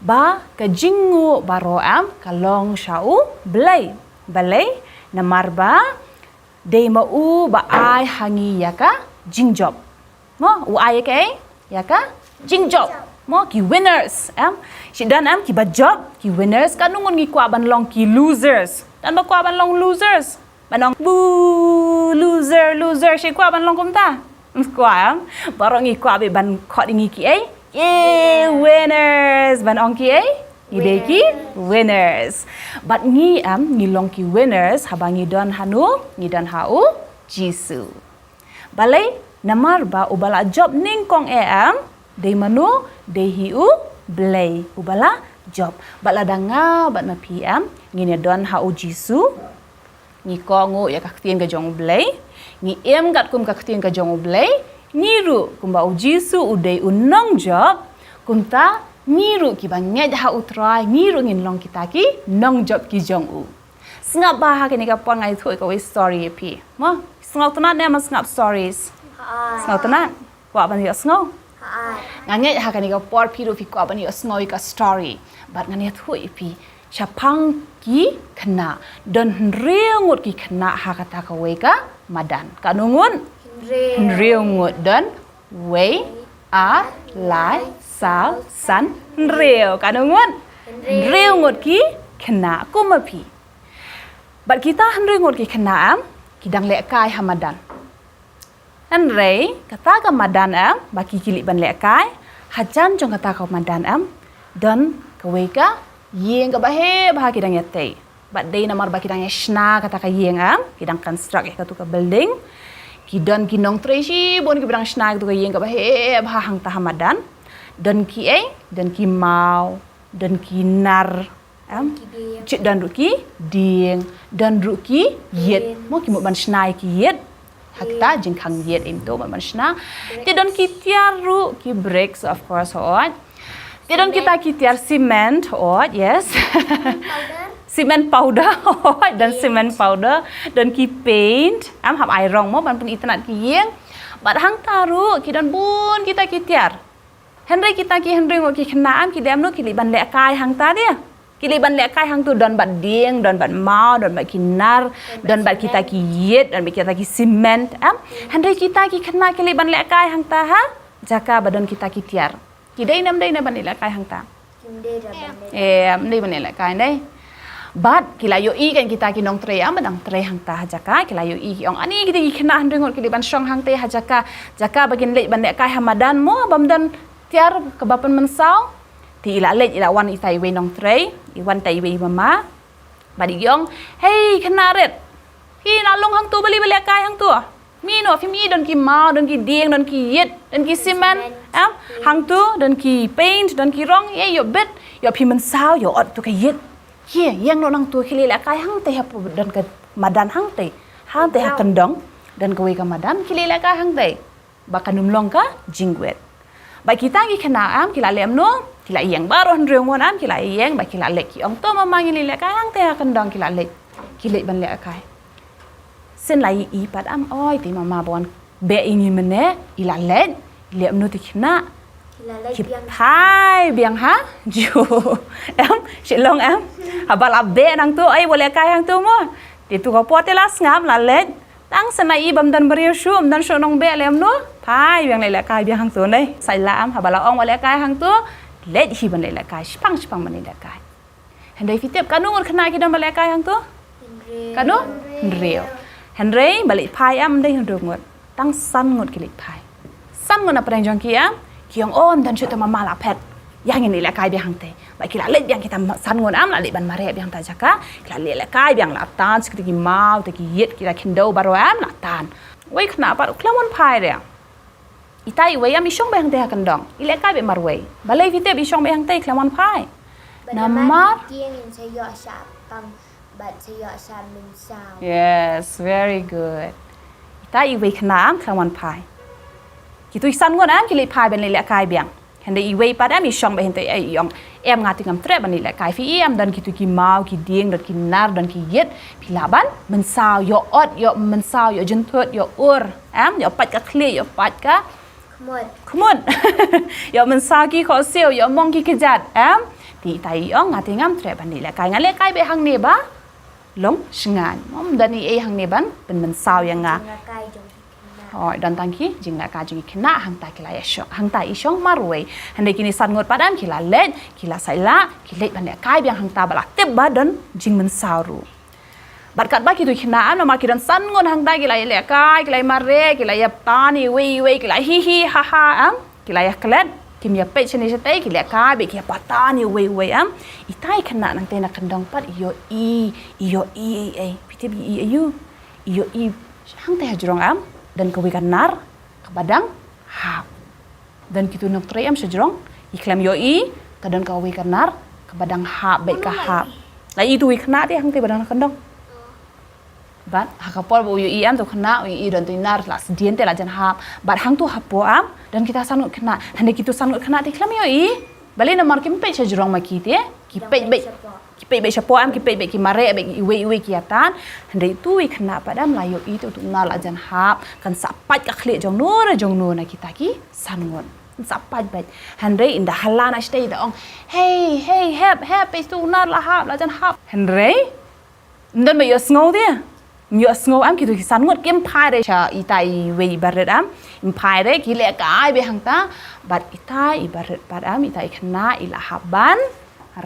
ba ka jingnguh baroh em ka long sha U Blei. Balei? Namar ba dei ma u ba ai ha ngi ïa ka jingjop. Mo, u ai ïa kaei? Ïa ka jingjop. Mo, ki winners em. Shi don em kiba jop, ki winners. Katno ngut ngi kwah ban long ki losers? Don ba kwah ban long losers? Ban ong bu loser, loser. Shi kwah ban long kumta? Kwah em. Baroh ngi kwah beit ban khot ïa ngi kiei? Ki winners. Ban ong kiei? Ngi dei ki winners. Bad ngi em, ngi long ki winners haba ngi don hano? Ngi don ha U Jisu. Balei? Namar ba uba la jop nyngkong eh em, dei mano? Dei hi U Blei uba la jop. Bad lada nga bad ma phi em, ngin ïa don ha U Jisu, ngi kohnguh ïa ka ktien ka jong U Blei, ngi im katkum ka ktien ka jong U Blei, ngi ruh kumba U Jisu u dei u nongjop, kumta ngi ruh kiba ngeit ha U Trai, ngi ruh ngin long kita ki nongjop ki jong u. Sngap bha ha kane ka por, nga ïathuh kawei story ïa phi. Mo, sngewtynnat ne em sngap stories? Sngewtynnat? Kwah ban ïohsngew? Nga ngeit ha kane ka por phi ruh phi kwah ban ïohsngew ïa ka story. Bad ngan ïathuh ïa phi shaphang ki khynnah. Don hynriew ngut ki khynnah ha kata kawei ka madan. Katno ngut? Hynriew ngut. Don wei, ar, lai, saw, san, hynriew. Katno ngut? Hynriew ngut ki khynnah. Kum ma phi. Bad kita hynriew ngut ki khynnah em, ki dang lehkai ha madan. Hynrei kata ka madan em, ba ki ki leit ban lehkai, hajan jong kata ka madan em, don kawei ka ïing kaba heh bha ki dang ïatei. Bad dei namar ba ki dang ïa shna kata ka ïing em, ki dang construct ïa katu ka building. Ki don ki nongtrei shibun kiba dang shna ïa katu ka ïing kaba heh bha hangta ha madan. Don kiei? Don ki maw, don ki nar, em? Ki dieng. Chit don ruh ki dieng, don ruh ki ïit. Mo, ki mut ban shna ïa ki ïit. Ha kita jingkhang ïit im to ban ban shna. Te don ki tiar ruh, ki bricks, of course, hooid. Te don kita ki tiar cement, hooid, yes. Cement powder, hooid, don cement powder. Don ki paint, em, hap ai rong mo ban pynitynnad ki ïing. Bad hangta ruh ki don bun kita ki tiar. Hynrei kita ki hynriew ngut ki khynnah em, ki dei em no, ki leit ban lehkai hangta de. Ki leh ban lehkai hangtu don bad dieng, don bad maw, don bad ki nar, don bad kita ki ïit, don bad kita ki cement, em? Hynrei kita ki khynnah ki leh ban lehkai hangta ha jaka ba don kita ki tiar. Ki dei ne ym dei ne ban lehkai hangta? Em, ym dei ban lehkai ne. Bad ki la ïohi kan kita ki nongtrei, em, ba dang trei hangta ha jaka, ki la ïohi ki ong, ani kita ki khynnah hynriew ngut ki leh ban shong hangta ha jaka, jaka ba kin leh ban lehkai ha madan mo, bym don tiar kaba pynmynsaw. Te i la leit, i la wan ita iwei nongtrei, i wan ita iwei mama. Bad i ong, hei khynnah rit, phi na long hangtu, balei phi lehkai hangtu? Mi no, phi mi don ki maw, don ki dieng, don ki ïit, don ki cement, em? Hangtu don ki paint, don ki rong, ïa ïoh bit, ïoh phi mynsaw, ïoh ot tu ka ïit. Ïe, ïeng noh nangtu, khie leh lehkai hangta hapoh don ka madan hangta. Hangta ha kyndong don kawei ka madan, khie leh lehkai hangta. Ba kan ym long ka jingwit. Ba kita ki khynnah, em, ki la leh kumno, ki la ïeng baroh hynriew ngut, em, ki la ïeng, ba ki la leit, ki ong to mama ngin leh lehkai hangta ha kyndong, ki la leit. Ki leit ban lehkai. Shen la i pat, em, oi te mama ba wan beh ïa ngi mynne, i la leit, i leh kumno te khynnah? Ki phai biang ha ju. Em, shi long, em. Haba la beh nangtu, oi, wat lehkai hangtu mo. Te tu ka por te la sngap, la leit. Tang shen la i bym don briew shuh, ym don shuh nongbeh, leh kumno? Phai biang leh lehkai biang hangtu ne. Sait la, em, haba la ong wat lehkai hangtu, leit hi ban leh lehkai, shipang shipang ban leh lehkai. Hynrei phi tip katno ngut khynnah ki don ba lehkai hangtu? Katno? Hynriew. Hynrei ba leit phai, em, ym dei hynriew ngut. Tang san ngut ki leit phai. San ngut na pdeng jong ki, em, ki ong, o, ym don shuh te mama, la phet. Ïa ngin leh lehkai biang hangta. Ba ki la leit biang kita san ngut, em, la leit ban mareh biang ha jaka. Ki la leh lehkai biang, la tan sha kita ki maw, kita ki ïit, ki la khyndew baroh, em, la tan. Wei khynnah pat u khlem wan phai re. Ita iwei, em, i shong beit hangta ha kyndong. I lehkai beit marwei. Balei phi tip i shong beit hangta, i khlem wan phai? Namar. Yes, very good. Ita iwei khynnah, em, khlem wan phai. Kitu i san ngut, em, ki leit phai ban leh lehkai biang. Hynrei iwei pat, em, i shong beit hangta, i ong, em, nga te ngam treh ban leh lehkai. Phi i, em, don kitu ki maw, ki dieng, don ki nar, don ki ïit. Phi lah ban mynsaw, ïoh ot, ïoh mynsaw, ïoh jynthut, ïoh ur, em, ïoh pait ka khlieh, ïoh pait ka khmut. Ïoh mynsaw ki khohsiew, ïoh mong ki kjat, em. Te ita i ong, nga te ngam treh ban leh lehkai, nga lehkai beit hangne ba long shngaiñ. Ym don ei ei hangne ban pynmynsaw ïa nga. Hooid, don tang ki jinglehkai jong ki khynnah, hangta ki la ïa shong, hangta i shong marwei. Hynrei kine san ngut pat, em, ki la leit, ki la sait la, ki leit ban lehkai biang hangta ba la tip ba don jingmynsaw ruh. Bad katba kitu ki khynnah, em, namar ki don san ngut hangta, ki la ïa lehkai, ki la ïa mareh, ki la ïa tan iwei iwei, ki la hi hi ha ha, em, ki la ïa klet, kim ïa peit shane shatei, ki lehkai beit, ki ïa patan iwei iwei, em. Ita i khynnah nangta na kyndong pat i ïohi, i ïohi ei ei. Phi tip i ïohi aïu? I ïohi hangta hajrong, em, don kawei ka nar kaba dang hap. Don kitu nongtrei, em, shajrong, i khlem ïohi, ka don kawei ka nar kaba dang hap beit, ka hap. La i tu i khynnah te hangta ba don ha kyndong. Bad ha ka por ba u ïohi, em, tu khynnah, u ïohi don tu i nar, la sdien te la jan hap. Bad hangtu hapoh, em, don kita san ngut khynnah. Hynrei kitu san ngut khynnah te khlem ïohi. Balei? Namar kim peit shajrong ma ki te. Ki peit beit, ki peit beit shapoh, em, ki peit beit, ki mareh beit iwei iwei, ki ïa tan. Hynrei tu i khynnah pat, em, la ïohi tu, tu nar la jan hap. Kan sa pait ka khlieh jongno re jongno na kita ki san ngut. Kan sa pait beit. Hynrei ynda ha la na shatei da ong, hei hei, hep hep, peit tu nar la hap, la jan hap. Hynrei ym don ba ïohsngew te. Ym ïohsngew, em, kitu ki san ngut kim phai re sha ita iwei i barit, em. Im phai re, ki lehkai beit hangta. Bad ita i barit pat, em, ita i khynnah i la hap ban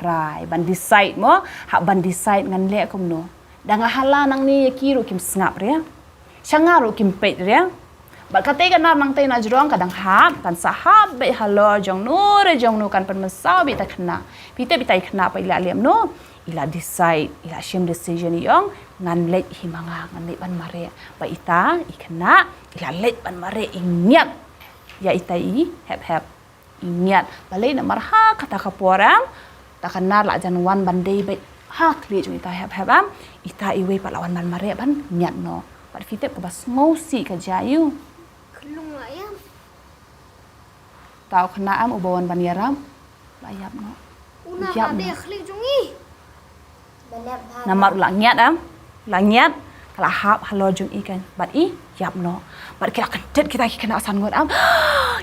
rai, ban decide mo, hap ban decide ngan leh kumno. Da nga ha la nangne ïa ki ruh kim sngap re. Sha nga ruh kim peit re. Bad katei ka nar nangtei na jrong ka dang hap, kan sa hap beit halor jongno re jongno, kan pynmynsaw beit ita i khynnah. Phi tip ita i khynnah pat i la leh kumno? I la decide, i la shim decision, i ong, ngan leit hi ma nga, ngan leit ban mareh. Bad ita i khynnah i la leit ban mareh, i ngiat ïa ita i Hep Hep. I ngiat. Balei? Namar ha kata ka por, em, ta ka nar la jan wan ban dei beit ha khlieh jong ita Hep Hep, em. Ita iwei pat la wan ban mareh, ban ngiat noh. Bad phi tip kaba sngewsih ka jia aïu? Khlung la ïap. Uta u khynnah, em, uba wan ban ïarap, la ïap noh. Ïap noh. Namar u la ngiat, em, u la ngiat, ka la hap halor jong i kan, bad i ïap noh. Bad ki la kyndit kita ki khynnah san ngut, em.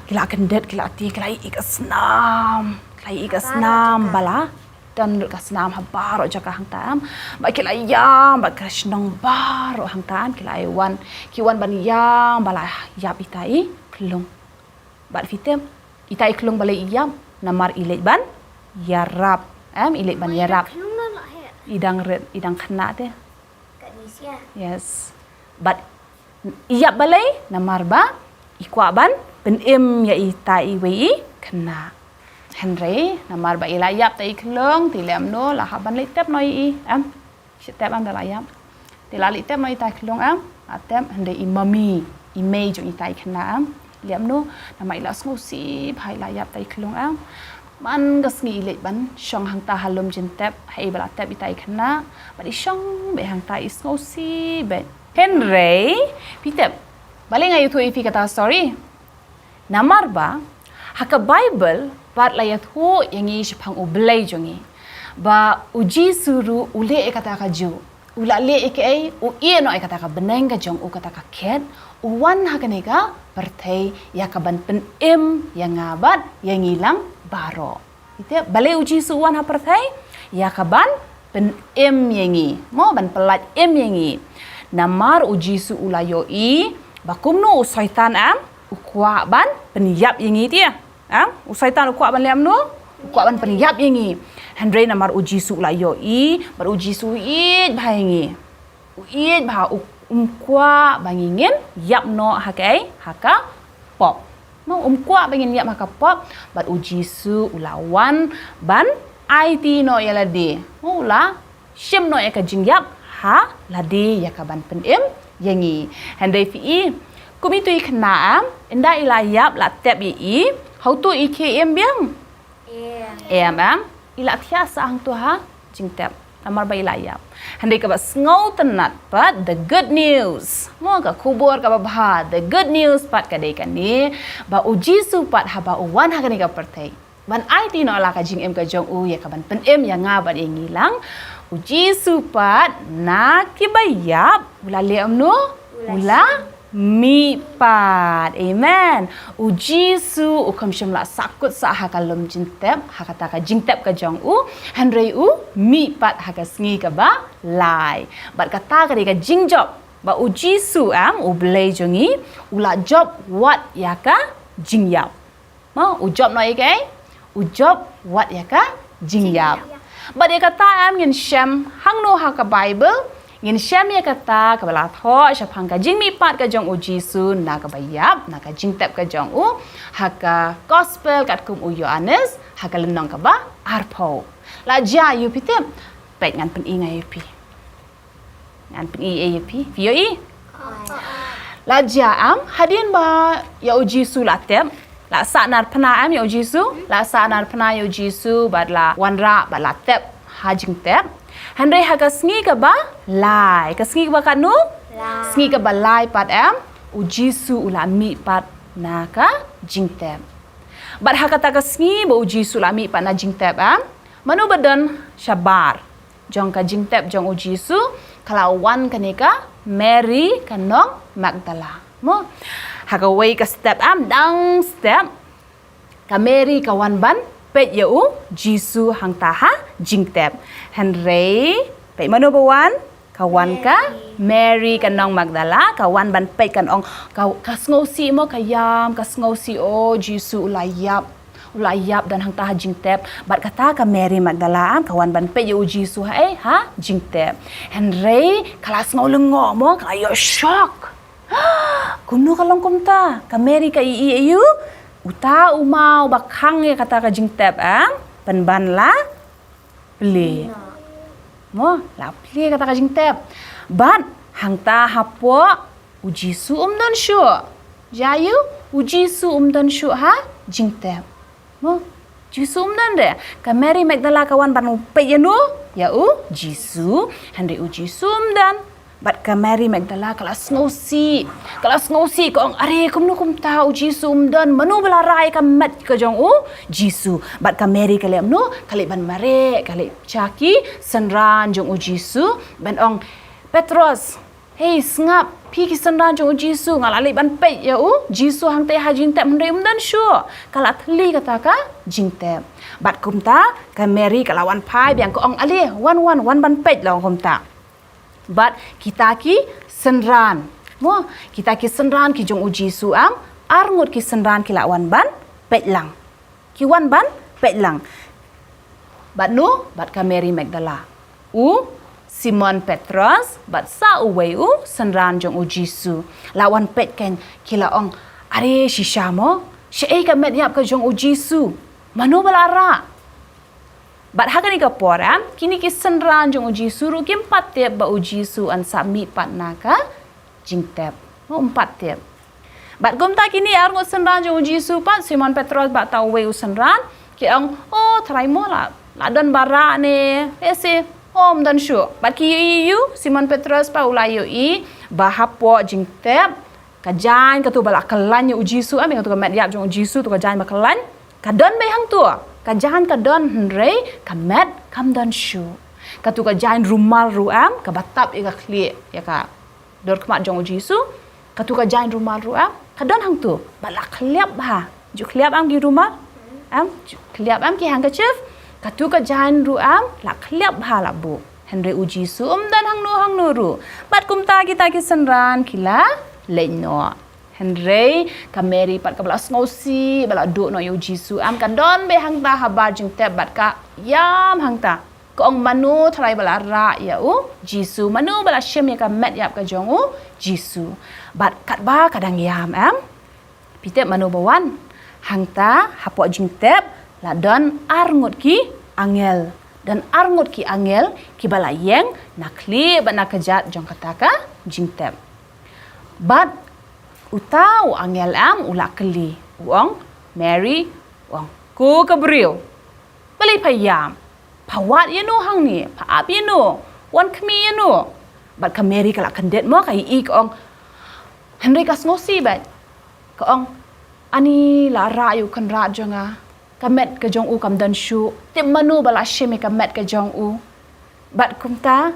Ki la kyndit, ki la tieng, ki la ïohi ka snam. Ki la ïohi ka snam ba la Don lut ka snam ha baroh jaka hangta em. Bad ki la ïam bad ka shnong baroh hangta em, ki la wan, ki wan ban ïam ba la ïap ita i khlung. Bad phi tip, ita i khlung balei i ïap? Namar i leit ban ïarap. Em, i leit ban ïarap. I dang rit, i dang khynnah te. Yes. Bad i ïap balei? Namar ba i kwah ban pynim ïa ita iwei i khynnah. Hynrei namar ba i la ïap ta i khlung, te leh kumno, la hap ban leit tep noh ïa i, em. Shu tep em da la ïap. Te la leit tep noh ïa ita i khlung em, la tep, hynrei i mummy, i mei jong ita i khynnah em, leh kumno, namar i la sngewsih bha i la ïap ta i khlung em. Man ka sngi i leit ban shong hangta ha lum jingtep, ha i ba la tep ita i khynnah, bad i shong beit hangta i sngewsih beit. Hynrei, phi tip, balei nga ïathuh ïa phi kata story? Namar ba ha ka Baibl pat la ïathuh ïa ngi shaphang U Blei jong ngi, ba U Jisu ruh u leh ïa kata kajuh. U la leh ïa kaei? U ïeh noh ïa kata ka bneng ka jong u, kata ka khet, u wan ha kane ka pyrthei ïa ka ban pynim ïa nga bad ïa ngi lang baroh. Ite, balei U Jisu u wan ha pyrthei? Ïa ka ban pynim ïa ngi. Mo, ban pyllait im ïa ngi. Namar U Jisu u la ïohi ba kumno u Soitan em, u kwah ban pynïap ïa ngi te. Em, u Soitan u kwah ban leh kumno? U kwah ban pynïap ïa ngi. Hynrei namar U Jisu u la ïohi, bad U Jisu u ïeit bha ïa ngi. U ïeit bha, u, um kwah ba ngi ngin ïap noh ha kaei? Ha ka pop. Mo, um kwah ba ngin ïap ha ka pop, bad U Jisu u la wan ban aiti noh ïa lade. Mo, u la shim noh ïa ka jingïap ha lade ïa ka ban pynim ïa ngi. Hynrei phi i, kum itu i khynnah em, ynda i la ïap la tep ïa i, hato i khie im biang? Em, em, i la thiah sah hangto ha jingtep. Namar ba i la ïap. Hynrei kaba sngewtynnat pat, the good news. Mo, ka khubor kaba bha, the good news pat ka dei kane, ba U Jisu pat haba u wan ha kane ka pyrthei, ban aiti noh la ka jingim ka jong u ïa ka ban pynim ïa nga bad ïa ngi lang, U Jisu pat na kiba ïap u la leh kumno? U la mihpat. Amen. U Jisu u kham shym la sahkut sah ha ka lum jingtep, ha kata ka jingtep ka jong u, hynrei u mihpat ha ka sngi kaba lai. Bad kata ka dei ka jingjop ba U Jisu em, U Blei jong ngi, u la jop wat ïa ka jingïap. Mo, u jop noh ïa kaei? U jop wat ïa ka jingïap. Bad ïa kata em ngin shem hangno ha ka Baibl? Ngin shem ïa kata kaba la thoh shaphang ka jingmihpat ka jong U Jisu na kaba ïap, na ka jingtep ka jong u, ha ka Gospel katkum u Ïoannis, ha ka lynnong kaba arphew. La jia ïa u phi tip? Peit ngan pyni nga ïa phi. Ngan pyni ïa phi. Phi ïohi? La jia em, hadien ba ïa U Jisu la tep, la sahnarphna em ïa U Jisu, la sahnarphna ïa U Jisu bad la wanrah bad la tep ha jingtep. Hynrei ha ka sngi kaba lai, ka sngi kaba katno? Sngi kaba lai pat em, U Jisu u la mihpat na ka jingtep. Bad ha kata ka sngi ba U Jisu la mihpat na jingtep em, mano ba don shabar jong ka jingtep jong U Jisu? Ka la wan kane ka Mary ka nong Magdala. Mo, ha kawei ka step em, dang step, ka Mary ka wan ban peit ïa U Jisu hangta ha jingtep. Hynrei peit mano ba wan? Ka wan ka Mary ka nong Magdala, ka wan ban peit, kan ong, ka, ka sngewsih mo, ka ïam, ka sngewsih, o Jisu u la ïap. U la ïap don hangta ha jingtep. Bad kata ka Mary Magdala em, ka wan ban peit ïa U Jisu ha, eh, ha jingtep. Hynrei ka la sngew lyngngoh mo, ka la ïoh shock. Kumno ka long kumta? Ka Mary ka ïohi ïa u, uta u maw ba khang ïa kata ka jingtep em, pynban la plie. Mo, la plie kata ka jingtep. Bad hangta hapoh U Jisu um don shuh. Jia ïa u, U Jisu um don shuh ha jingtep. Mo, Jisu um don re. Ka Mary Magdala ka wan ban peit ïa no? Ïa U Jisu. Hynrei U Jisu um don. Bad ka Mary Magdala ka la sngewsih. Ka la sngewsih, ka ong, are, kumno kumta U Jisu um don, mano ba la rai ka met ka jong U Jisu? Bad ka Mary ka leh kumno? Ka leit ban mareh, ka leit sha ki synran jong U Jisu ban ong, Petros, "Hei, sngap, phi ki synran jong u Jisu, nga la leit ban peit ïa u Jisu hangtei ha jingtep, hynrei um don shuh. Ka la thylli kata ka jingtep." Bad kumta ka Mary ka la wan phai biang, ka ong, "Ale, wan, wan, wan ban peit," la ong kumta. Bad kita ki synran, mo, kita ki synran ki jong u Jisu, em, ar ngut ki synran ki la wan ban peit lang. Ki wan ban peit lang. Bad nu, bad ka Mary Magdala, u Simon Petros bad sa uwei u synran jong u Jisu la wan peit, kan, ki la ong, "Are shisha mo, shaei ka met ïap ka jong u Jisu? Mano ba la rah?" Bad ha kane ka por, em, kine ki synran jong u Jisu ruh kim pat tip ba u Jisu un sa mih pat na ka jingtep. Mo, um pat tip. Bad kumta kine ar ngut synran jong u Jisu pat, Simon Petros bad ta uwei u synran, ki ong, "O Trai mo, la, la don ba rah ne, eh, si, o, um don shuh." Bad ki ïohi, ïohi, Simon Petros pat u la ïohi ba hapoh jingtep, ka jaiñ katu ba la khlaiñ ïa u Jisu, em, katu ka met ïap jong u Jisu, tu ka jaiñ ba khlaiñ, ka don beit hangtu. Ka jaiñ ka don, hynrei ka met kam don shuh. Katu ka jaiñ rumal ruh, em, kaba tap ïa ka khlieh, ïa ka dur khmat jong u Jisu, katu ka jaiñ rumal ruh, em, ka don hangtu. Bad la khliap bha. Ju khliap, em, ki rumal? Em, ju khliap, em, ki handkerchief? Katu ka jaiñ ruh, em, la khliap bha la buh. Hynrei u Jisu um don hangno hangno ruh. Bad kumta kita ki synran ki la leit noh. Hynrei ka Mary pat kaba la sngewsih ba la duh noh ïa u Jisu, em, ka don beit hangta habar jingtep bad ka ïam hangta. Ka ong, "Mano Trai ba la rah ïa u Jisu? Mano ba la shim ïa ka met ïap ka jong u Jisu?" Bad katba ka dang ïam, em, phi tip mano ba wan? Hangta hapoh jingtep la don ar ngut ki angel. Don ar ngut ki angel kiba la ïeng na khlieh bad na kjat jong kata ka jingtep. Bad uta u angel, em, u la kylli, u ong, Mary, u ong, "Ko ka briew, balei pha ïam? Pha wad ïano hangne, pha ap ïano, wan khmih ïano?" Bad ka Mary ka la kyndit mo, ka ïohi, ka ong, hynrei ka sngewsih bad ka ong, "Ani la rah ïa u kynrad jong nga, ka met ka jong u kam don shuh. Tip mano ba la shim ïa ka met ka jong u?" Bad kumta,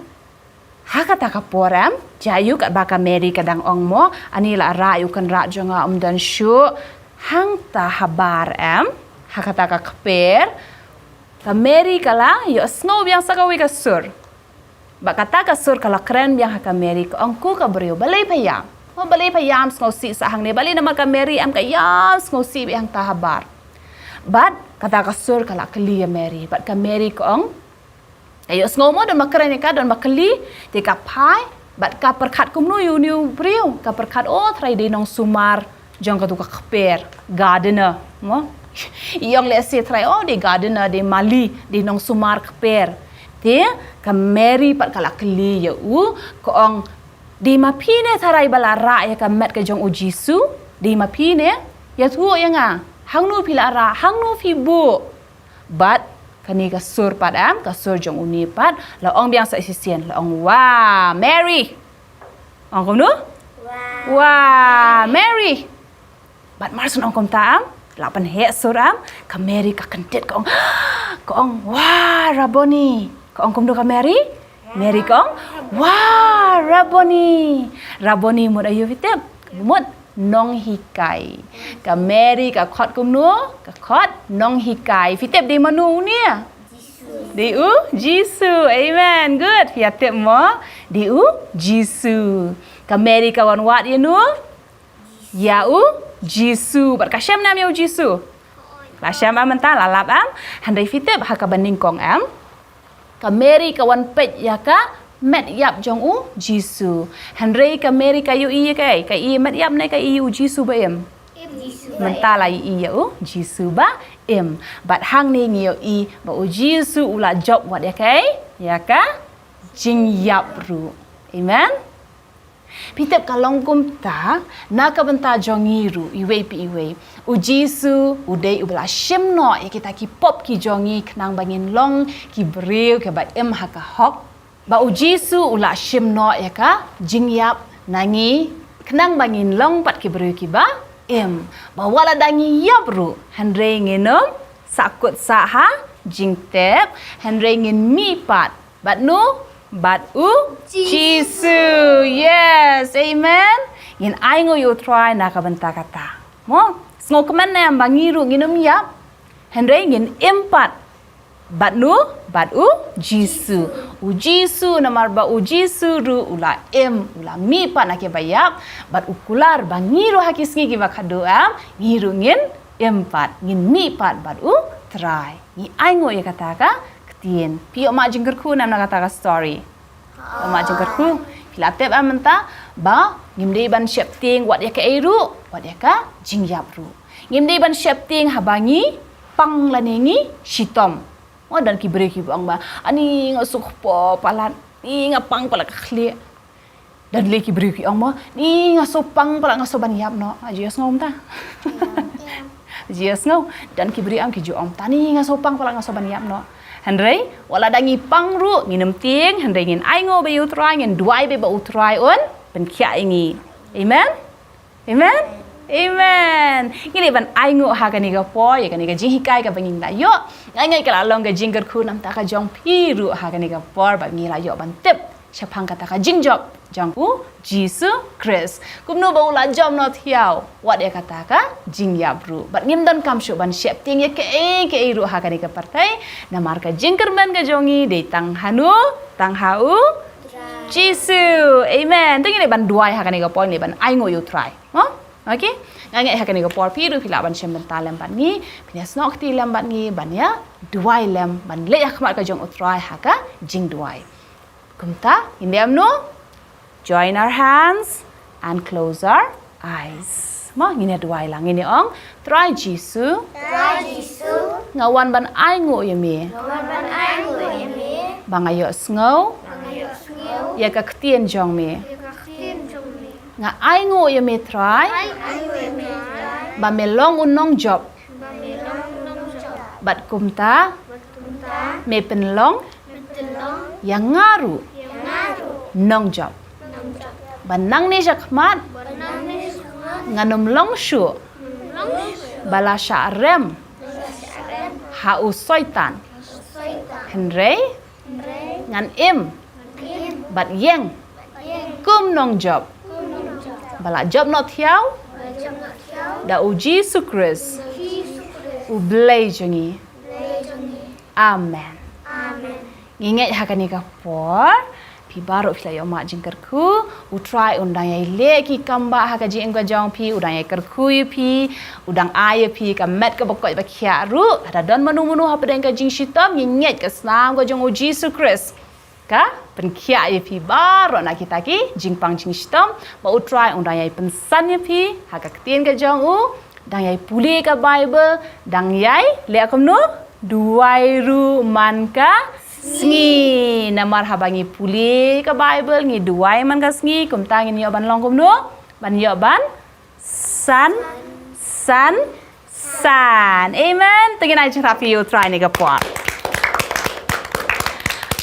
ha kata ka por, em, jia ïa u, katba ka Mary ka dang ong mo, "Ani la rah ïa u kynrad jong nga, um don shuh." Hangta habar, em, ha kata ka kper, ka Mary ka la ïohsngew biang sa kawei ka sur. Bad kata ka sur ka la kren biang ha ka Mary, ka ong, "Ko ka briew, balei pha ïam? Mo, balei pha ïam sngewsih sa hangne? Balei namar ka Mary, em, ka ïam sngewsih beit hangta habar?" Bad kata ka sur ka la kylli ïa Mary. Bad ka Mary ka ong, ka ïohsngew mo, don ba kren ïa ka, don ba kylli, te ka phai bad ka pyrkhat kumno ïa une u briew? Ka pyrkhat, "O Trai, dei nongsumar jong katu ka kper, gardener, mo." I ong lehse Trai, "O, dei gardener, dei mali, dei nongsumar kper." Te ka Mary pat ka la kylli ïa u, ka ong, "Dei ma phi ne Trai ba la rah ïa ka met ka jong u Jisu? Dei ma phi ne? Ïathuh ïa nga, hangno phi la rah, hangno phi buh?" Bad kane ka sur pat, em, ka sur jong une pat la ong biang sa shisien, la ong, "Wa Mary." Ong kumno? "Wa Mary." Bad mar shu ong kumta, em, la pynheh sur, em, ka Mary ka kyndit, ka ong, ka ong, "Wa Rabboni." Ka ong kumno ka Mary? Mary ka ong, "Wa Rabboni." Rabboni mut aïu phi tip? Mut nonghikai. Ka Mary ka khot kumno? Ka khot nonghikai. Phi tip dei mano une? Dei u Jisu. Amen. Good. Phi ïa tip mo? Dei u Jisu. Ka Mary ka wan wad ïano? Ïa u Jisu. Bad ka shem ne em ïa u Jisu? La shem em mynta, la lap em? Hynrei phi tip ha kaba nyngkong em, ka Mary ka wan peit ïa ka met ïap jong u Jisu. Hynrei ka Mary ka ïohi ïa kaei? Ka i met ïap ne ka i u Jisu ba im? Mynta la ïohi ïa u Jisu ba im. Bad hangne ngi ïohi ba u Jisu u la jop wat ïa kaei? Ïa ka jingïap ruh. Amen. Phi tip, ka long kumta na ka bynta jong ngi ruh, iwei pa iwei. U Jisu u dei uba la shim noh ïa kita ki pop ki jong ngi khnang ba ngin long ki briew kiba im ha ka hok. Ba u Jisu u la shim noh ïa ka jingïap na ngi khnang ba ngin long pat ki briew kiba im. Ba wat lada ngi ïap ruh, hynrei ngin ym sahkut sah ha jingtep, hynrei ngin mih pat. Bad nu, bad u Jisu. Jisu. Yes, amen. Ngin ainguh ïa u Trai na ka bynta kata. Mo, sngewkmen ne em ba ngi ruh ngin ym ïap. Hynrei ngin im pat. Bad nu, bad u Jisu. U Jisu, namar ba u Jisu ruh u la im, u la mih pat na kiba ïap, bad u kular ba ngi ruh ha ki sngi kiba khadduh em, ngi ruh ngin im pat, ngin mih pat bad u Trai. Ngi ainguh ïa kata ka ktien. Phi ïoh mad jingkyrkhu ne em na kata ka story? Ïoh mad jingkyrkhu. Phi la tip em mynta ba ngim dei ban sheptieng wat ïa kaei ruh, wat ïa ka jingïap ruh. Ngim dei ban sheptieng haba ngi pang lane ngi shitom. Mo, don ki briew kiba ong ba, ani nga sngewkhup palat, ni nga pang palat ka khlieh. Don lei ki briew ki ong mo, ni nga sngewpang palat, nga sngewban ïap noh. Aji ïa sngew mynta. Aji ïa sngew. Don ki briew em ki ju ong mynta, ni nga sngewpang palat, nga sngewban ïap noh. Hynrei wat la da ngi pang ruh ngin ym tieng, hynrei ngin ainguh bad u Trai, ngin duwai bad u Trai un pynkhiah ïa ngi. Amen. Amen. Amen. Ngi dei ban ainguh ha kane ka por ïa kane ka jinghikai kaba ngi la ïoh. Nga ngeit ka la long ka jingkyrkhu na ka bynta ka jong phi ruh ha kane ka por ba ngi la ïoh ban tip shaphang kata ka jingjop jong u Jisu Khrist. Kumno ba u la jop noh thiaw wat ïa kata ka jingïap ruh. Bad ngim donkam shuh ban sheptieng ïa kaei kaei ruh ha kane ka pyrthei. Namar ka jingkyrmen ka jong ngi dei tang ha nu, tang ha u Jisu. Amen. Te ngi dei ban duwai ha kane ka por, ngi dei ban ainguh ïa u Trai. Mo? Okay? Nga ngeit ha kane ka por phi ruh phi lah ban shim bynta lem bad ngi, phin ïa snoh kti lem bad ngi, ban ïa duwai lem, ban leit ha khmat ka jong u Trai ha ka jingduwai. Kumta, ngin ïa mano? Join our hands and close our eyes. Mo, ngin ïa duwai lang, ngin ïa ong, Trai Jisu. Trai Jisu. Nga wan ban ainguh ïa me. Nga wan ban ainguh ïa me. Ba nga ïohsngew. Ba nga ïohsngew. Ïa ka ktien jong me. Ïa ka ktien jong me. Nga ainguh ïa me Trai. Nga ainguh ïa me Trai. Ba me long u nongjop. Ba me long u nongjop. Bad kumta. Bad kumta. Me pynlong. Me pynlong. Ïa nga ruh. Ïa nga ruh. Nongjop. Nongjop. Ba nangne shakhmat. Ba nangne shakhmat. Ngan ym long shuh. Ngan ym long shuh. Ba la shah rem. Ba la shah rem. Ha u Soitan. Ha u Soitan. Hynrei. Ngan im. Bad ïeng. Kum nongjop. Ba la jop noh thiaw. Da u Jisu Khrist. U Blei jong ngi. Amen. Ngi ngeit ha kane ka por phi baroh phi la ïoh mad jingkyrkhu. U Trai un dang ïai leh ki kam ba ha ka jingim ka jong phi, u dang ïai kyrkhu ïa phi, u dang ai ïa phi ka met kaba koit ba khiah ruh. Lada don mano mano hapdeng ka jingshitom, ngi ngeit ka snam ka jong u Jisu Khrist ka pynkhiah ïa phi baroh na kita ki jingpang jingshitom. Ba u Trai un dang ïai pynsan ïa phi ha ka ktien ka jong u, dang ïai pule ka Baibl, dang ïai leh kumno? Duwai ruh man ka sngi. Namar haba ngi pule ka Baibl, ngi duwai man ka sngi, kumta ngin ïoh ban long kumno? Ban ïoh ban san, san, san. Amen. Te ngin ai jingthrang ïa u Trai ha kane ka por.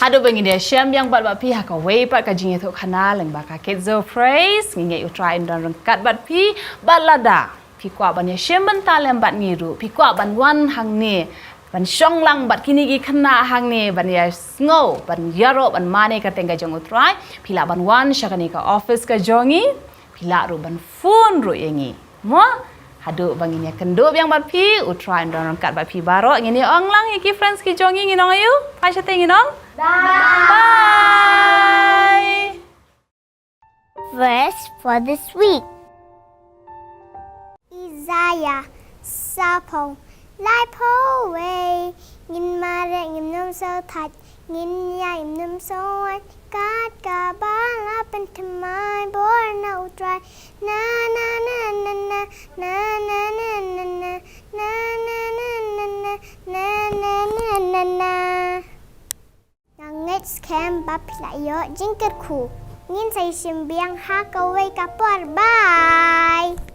Haduh ba ngin ïa shem biang bad bad phi ha kawei pat ka jingïathuhkhana lyngba ka Kids Zone Praise, ngi ngeit u Trai un don ryngkat bad phi. Bad lada phi kwah ban ïa shem bynta lem bad ngi ruh, phi kwah ban wan hangne, ban shong lang bad kine ki khynnah hangne, ban ïa sngew, ban ïaroh, ban mane ka kyrteng ka jong u Trai, phi lah ban wan sha kane ka office ka jong ngi. Phi lah ruh ban phone ruh ïa ngi. Mo? Haduh ba ngin ïa kynduh biang bad phi, u Trai un don ryngkat bad phi baroh, ngin ïa ong lang ïa ki friends ki jong ngi, ngin ong aïu? Phai shatei, ngin ong? Bye. Bye. Verse for this week. Isaiah saphew laiphew wei. Ngin mareh ngin ym sngewthait, ngin ïaid ngin ym sngewwait, kat kaba la pynthymmai bor na u Trai. Na na na na na. Nga ngeit skhem ba phi la ïoh jingkyrkhu. Ngin sa ïashem biang ha kawei ka por. Bye.